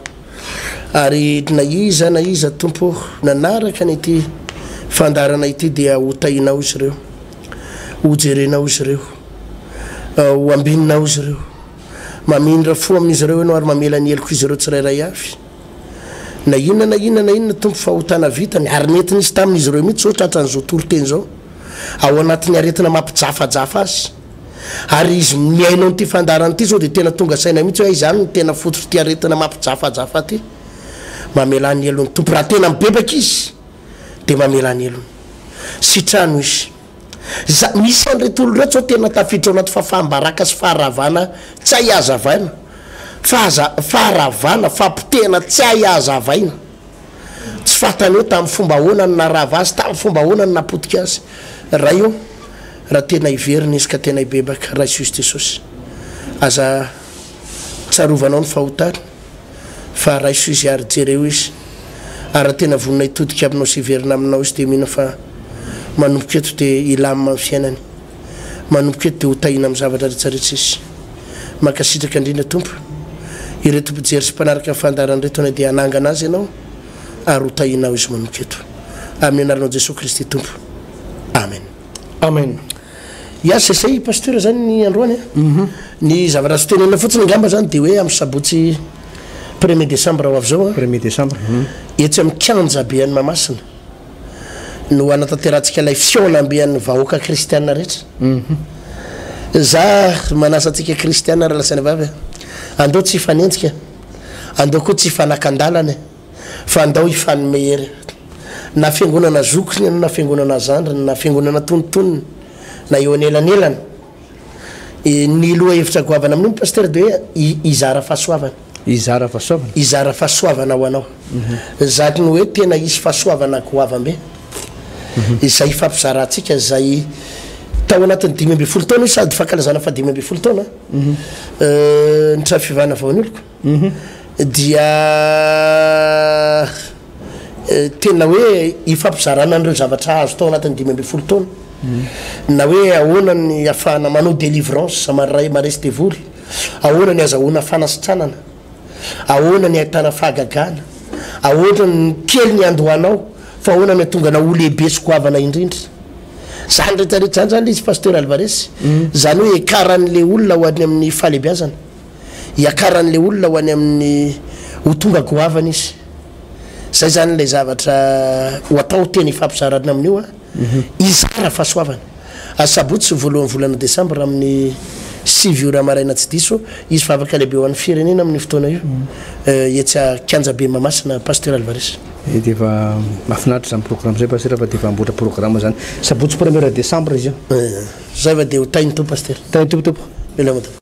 Ary na iza na iza, Tompo ô, nanaraka an'ity fandaharana ity dia ho tahinao izy ireo, ho jerenao izy ireo, ho ambininao izy ireo. Mamindra fo amin'izy ireo Ianao ary mamela ny helok'izy ireo tsirairay avy. Na inona na inona na inona, Tompo, fahotana vitany, ary nety nisy tamin'izy ireo mihitsy izao tratran'izao toriteny izao, ao anatin'ny aretina mampijafajafa azy. Ary izy mihaino an'ity fandaharana ity zao dia tena tonga saina mihitsy hoe hay izany no tena fototr'ity aretina mampijafajafa ity. Mamelà ny helony Tompo. Raha tena mibebaka izy dia mamelà ny helony. Sitrano izy. Za, misy an'ireto olona ireto zao tena tafiditra ao anaty fahafaham-baraka sy faharavana tsy hay hazavaina. Fahaza, faharavana, fahapotehana tsy hay hazavaina. Tsy fantany hoe tamin'ny fomba ahoana no naharava azy, tamin'ny fomba ahoana no nahapotika azy. Ray ô, raha tena hiverina izy ka tena hibebaka, raiso izy Jesosy. Aza tsarovanao ny fahotany, fa raiso izy ary jereo izy. Ary raha tena vonona hitodika aminao sy hiverina aminao izy dia mino fa manomboka eto dia hilamina ny fiainany. Manomboka eto dia ho tahiana amin'ny zavatra rehetra rehetra izy. Mankasitraka indrindra Tompo. Ireto mpijery sy mpanaraka ny fandaharana ireto anie dia hanangana azy Ianao ary ho tahianao izy manomboka eto. Amin'ny anaranao Jesoa Kristy Tompo. Amen. Amen. Ya c'est zay Pasteur zany ny androany a. Ny zavatra azo tenenina fotsiny angamba zany dia hoe amin'ny sabotsy premier décembre ho avy izao a. Premier décembre. Etsy amin'ny kianja be any Mahamasina no hanatanterahantsika ilay fihaonambe an'ny vahoaka kristiana rehetra. Za manasa antsika kristiana ry lahy sy vavy a, andao tsy hifanenjika, andao koa tsy hifanakan-dalana e, fa andao hifanome hery. Na fiangonana zokiny ianao, na fiangonana zandriny, na fiangonana tonontonony, na eo anelanelany. Ny lohahevitra goavana amin'io Pasteur dia hoe hizara fahasoavana. Hizara fahasoavana. Hizara fahasoavana ho anao. Zany hoe tena hisy fahasoavana goavam-be izay hifampizarantsika izay tao anatin'ny 15 taona io sady fankalazana faha 15 taona ny trano fivavahana vao ny oloko dia tena hoe ifampizarana an'ireo zavatra azo tao anatin'ny 15 taona na hoe ahoana ny ahafahana manao délivrance maray maresy devoly, ahoana ny azahoana fanasitranana, ahoana ny ahitana fahagagana, ahoana ny kely ny andohanao fa ahoana ny ahatonga anao ho lehibe sy goavana indrindra. Zany rehetra rehetra zany zany le izy Pasteur Alvarez, zany hoe hiakaran'le olona ho any amin'ny fahalehibiazana, hiakaran'le olona ho any amin'ny ho tonga goavana izy. Zay zany ilay zavatra ho atao tena ifampizarana amin'io a, hizara fahasoavana. Asabotsy voalohan'ny volana desambra amin'ny 9 ora maraina tsy diso, hisy vavaka lehibe ho an'ny firenena amin'io fotoana io etsy Kianjabe Mahamasina Pasteur Alvarez. Dia efa mahafinaritra izany programme izay Pasteur fa dia efa amboatra programme izany. Sabotsy premier décembre izy io. Zay va dia ho tahin'ny Tompo Pasteur. Tahin'ny Tompo Tompo. Veloma Tompo.